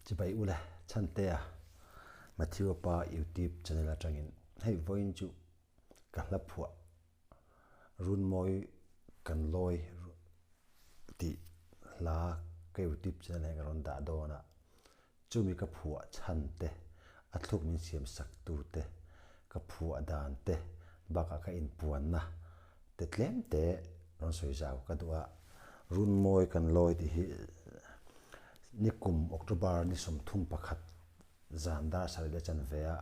Chibai ule Chhantea Matthew pa YouTube channel atangin hei vawiin chu ka hla phuah Runmawi kan lawi tih hla ka YouTube channel hian ka rawn dah dawn a, chumi ka phuah chhan te, a thluk min siam sak tu te, ka phuah dan te bakah ka inpuanna te tlem te rawn sawi zau ka duh a. Runmawi kan lawi tih hi nikum October ni 31 zan dar sarih leh chanve ah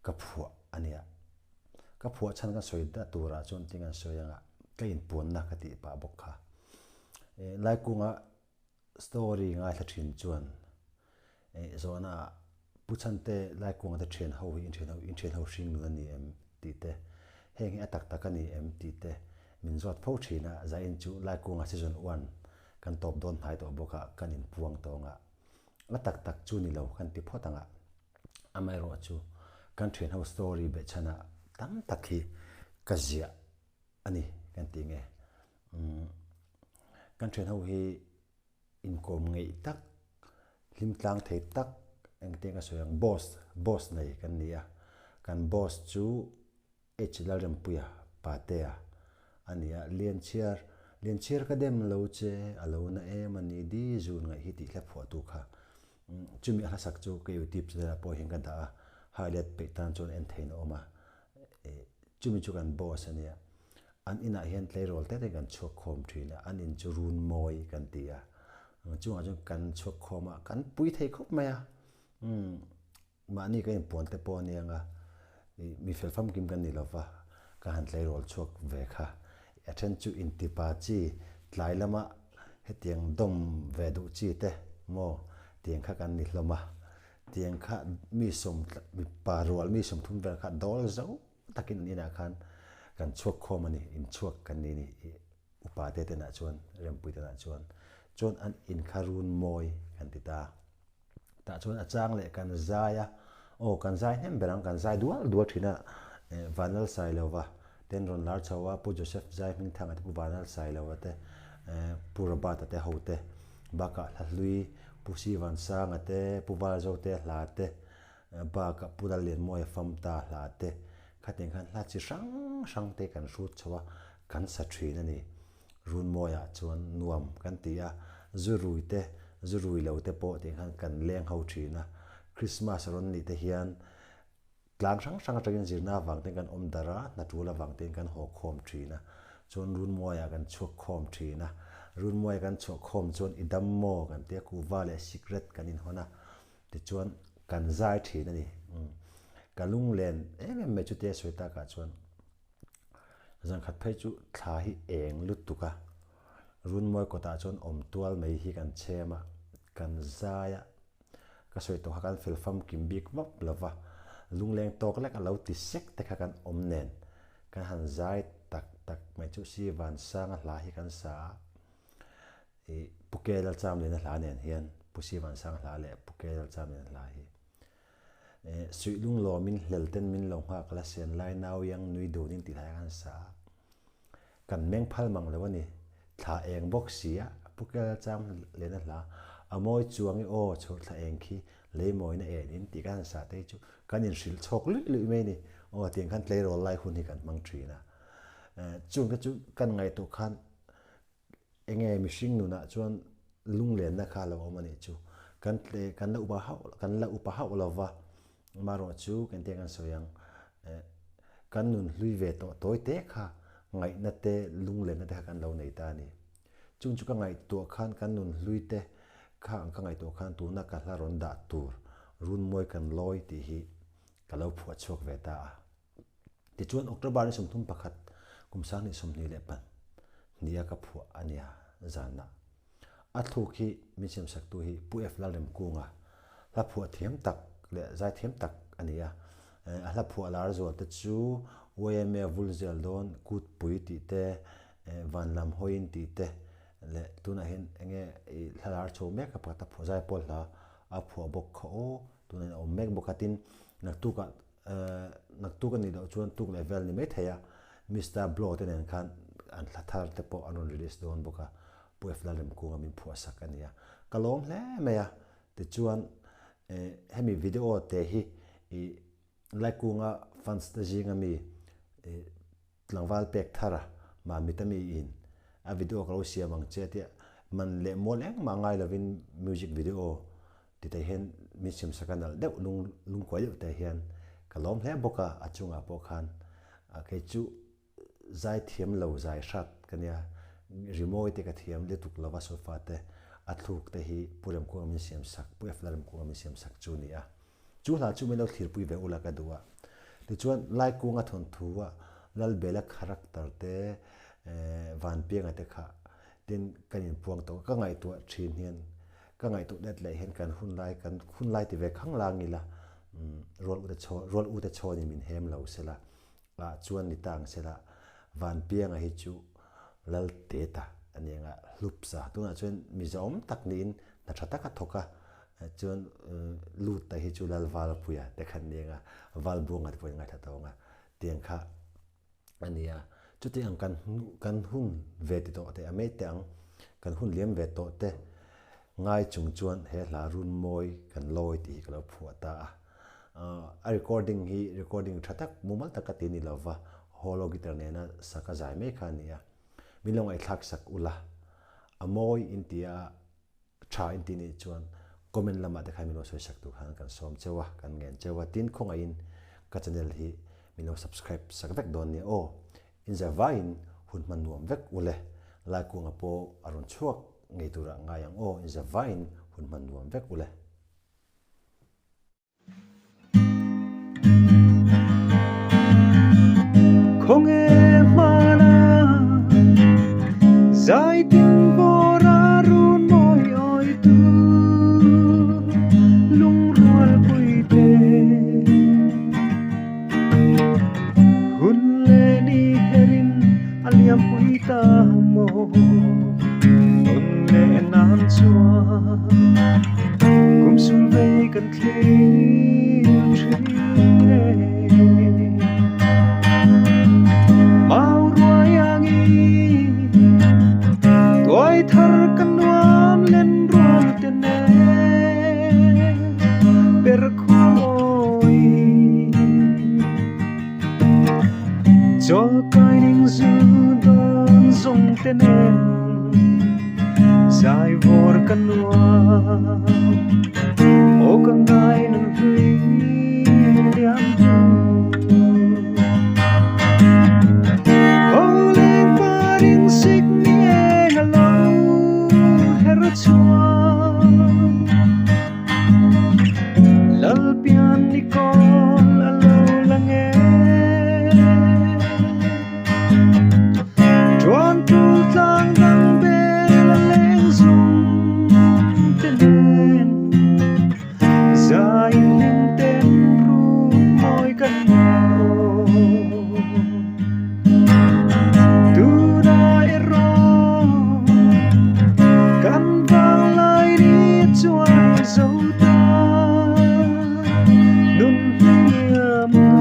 ka phuah a nia. Ka phuah chhan ka sawi dah turah chuan ting an sawi anga ka inpuanna ka tih pah bawk kha. Laikunga story ngaithla thin chuan zawhna ah Pu Chhante Laikunga te thian ho hi inthian ho inthian ho hring nun a ni em tih te, heng hi a tak tak a ni em tih te min zawt fo thin a, zain chu Laikunga season one kan tawp dawn hnai tawh bawk a kan inpuang tawng a, a tak tak chu ni lo kan ti phawt ang a. Amaherawh chu kan thian ho story behchhana tam tak hi ka ziah a ni kan tih nge. Umm kan thian ho hi inkawm ngeih tak, hlim tlang thei tak engtin ka sawi ang boss, boss nei kan ni a. Kan boss chu H Lalrempuia Patea a ni a, Lianchhiar, Lianchhiar ka dem lo che, a lo na em a ni di zun ngaih hi tih hla phuahtu kha. Chumi a hlasak chu ka YouTube channel ah pawh hian ka dah a, highlight peih tan chuan en theiin a awm a. Chumi chu kan boss a nia. An inah hian tleirawl te te kan chhuak khawm thin a, an in chu run mawi kan ti a. Chungah chuan kan chhuak khawm a, kan pui thei khawp mai a. Mahni ka inpuan te pawh a ni ang a, ih mi fel famkim kan ni lo va, ka han tleirawl chhuak ve kha. A then chu intipa chi tlai lama hetiang dawm ve duh chi te maw tiang kha kan ni hlawm a, tiang kha mi sawm mipa rual mi 30 vel kha dawl zo takin an inah khan kan chhuak khawm a ni, inchhuak kan ni a ni ih upa te tenah chuan Rempuii tenah chuan chuan an inkha run mawi kan ti ta. Tah chuan a chang leh kan zai a, aw kan zai hnem ber ang, kan zai dual dual thin a, Vanlal Sailova ten rawn lar chho a, Pu Joseph Zai Hmingthanga te, Pu Vanlal Sailova te, Pu Robert-a te ho te, bakah hla hlui Pu Sivansanga te, Pu Valzote hla te, bakah Pu Lallianmawia Famta hla te, khatiang khan hla chi hrang hrang te kan hrut chho a, kan sa thin a ni. Runmawiah chuan nuam kan ti a, zu rui te, zu rui lo te pawh tih khan kan leng ho thin a. Christmas rawn nih te hian tlang hrang hrang atangin zirna avang ten kan awm darh a, hna tul avang ten kan haw khawm thin a. Chuan Runmawiah kan chhuak khawm thin a. Runmawia kan chhuah khawm chuan i dam maw kan ti a, kuhva leh sikret kan inhawn a. Tichuan kan zai thin a ni. Ka lunglen em em mai chutia sawi takah chuan. Zankhat phei chu thla hi eng lutuk a, Runmawi kawtah chuan awm tual mai hi kan chhem a, kan zai a, ka sawi tawh kha kan fel famkim bik vap lo va, lungleng tawk lek a lo ti sek te kha kan awm nen, kan han zai tak tak mai chu si Vansanga hla hi kan sa a, ih Pu Ke Lalchamliana hla nen hian Pu Si Vansanga hla leh Pu Ke Lalchamliana hla hi. Suih lung lawmin hlel ten min lo nghak la sen lai nau iang nui dunin tih lai khan sa a. Kan meng phal mang lo a ni. Thla eng bawk si a, Pu Kel chang len a hla. A mawi chuang i aw chhur thla eng khi lei mawina en in tih kan han sa te hi chu kan inhrilh chhawk luih luih mai a ni. Aw tiang khan tleirawl lai hun hi kan hmang thin a. Chung te chu kan ngaihtuah khan Enge mihring nunah chuan lunglenna kha a lo awm a nih chu. Kan tle kan la upa hauh kan la upa hauh lo va, amaherawh chu kan tia kan sawi ang eh kan nun hlui ve tawh tawi te kha ngaihna te lunglenna te kha kan lo nei ta a ni. Chung chu ka ngaihtuah khan kan nun hlui te kha ang ka ngaihtuah khan tuna ka hla rawn dah tur runmawi kan lawi tih hi ka lo phuah chhuak ve ta a. Tichuan October ni 31 kum 2024 a ka phuah a nia zanah. A thluk hi min siamsaktu hi Pu F Lalremkunga hla phuah thiam tak leh zai thiam tak a ni a. A hla phuah lar zual te chu YMA vul zel dawn Kutpui tih te, Vanlam hawiin tih te leh tunah hian enge hla lar chho mek a pakhat a phuah zai pawl hla a phuah bawk kha aw tunah hian a awm mek bawk a tin naktukah Naktuk a nih loh chuan tuk leh vel ni mai thei a, Mister Blow te nen khan an hla thar te pawh an rawn release dawn bawk a, Pu F Lalremkunga min phuahsak a ni a, ka lawm hle mai a, tichuan Hemi video te hi i Laikunga fans te zinga mi tlangval pek thar a Mamit ami in a video ka lo siam ang che tia man leh mual engmah ngai lovin music video ti te hian min siam sak a nalh deuh lung lungkuai deuh te hian ka lawm hle bawk a, a chungah pawh khan kei chu zai thiam lo zai hrat ka nia, rimawi te ka thiam lutuk lova sofa te a thluk te hi Pu Remkunga min siam sak, Pu F Lalremkunga min siam sak chu a ni a. Chu hla chu min lo thlirpui ve ula ka duh a. Tichuan Laikunga thawnthu a Lalbela character te Vanpianga te kha tin kan inpuang tawh a, ka ngaihtuah thin hian ka ngaihtuah let leh hian kan hun lai kan hun lai ti ve khang lang ila rual u te chhawn rual u te chhawnin min hem lo sela ah chuan ni ta ang sela Vanpianga hi chu Lalteta a ni ang a, Hlupsa tunah chuan Mizoawm tak niin hna tha tak a thawk a, chuan Luta hi chu Lalvalpuia te khan ni ang a, Valbuanga te pawhin ngaithla tawh ang a, tiang kha a ni a. Chuti ang kan kan hun ve ti tawh te a mai teh ang, kan hun liam ve tawh te ngai chung chuan he hla run mawi kan lawi tih hi ka lo phuah ta a. A recording hi recording tha tak mumal tak ka ti ni lova, holo guitar nena sak a zai mai kha a ni a. Min lo ngaihthlak sak ula, a mawi in tia tha in ti nih chuan comment lamah te khan min lo sawi sak tur khan kan sawm cheu a, kan ngen cheu a. Tin, khawngaihin ka channel hi min lo subscribe sak vek dawn nia aw. Inzavaiin hun hman nuam vek ule, Laikunga pawh a rawn chhuak ngei turah ngai ang aw, inzavaiin hun hman nuam vek ule. Khawnge hmana zaitin bawra run mawi awi tu lungrual puite hun leh ni herin a liam pui ta maw tawn leh nan chuan Kum sul vei kan thlir thin e. Mau ruai angi tuai thar kan nuam len rual te nen per khuawi Chawl kai ning zu dawn zawng te nen Zai vawr ka nuam aw ka ngai nan hlui liam hnu. Ho leng par in sik ni eng a lo her chhuak. Lalpian ni kawl a lo lang e. Tuan tul tlang dang bel a leng zung te nen Zai hlim ten run mawi kan rawn Tuna erawh kan vanglai ni chuan zo ta nun hliam nu.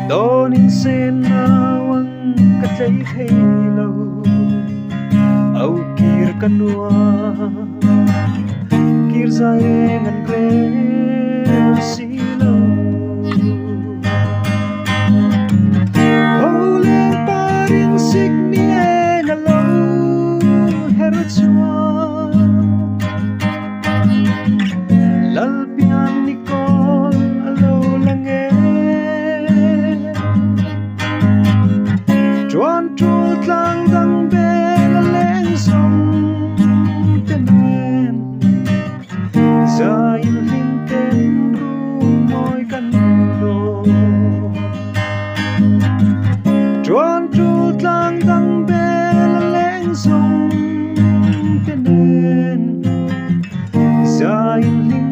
Dawn in sen nau ang ka tlei thei lo, au kir ka nuam, kir zai reng an rel si lo. Ho leng par in sik ni eng a lo her chuan. Lalpian ni kawl a lo lang e. Tuan tul tlang dang bel a leng zawng te nen Zai hlim ten rum mawi kan law. Tuan tul tlang dang bel a leng zawng te nen Zai hlim.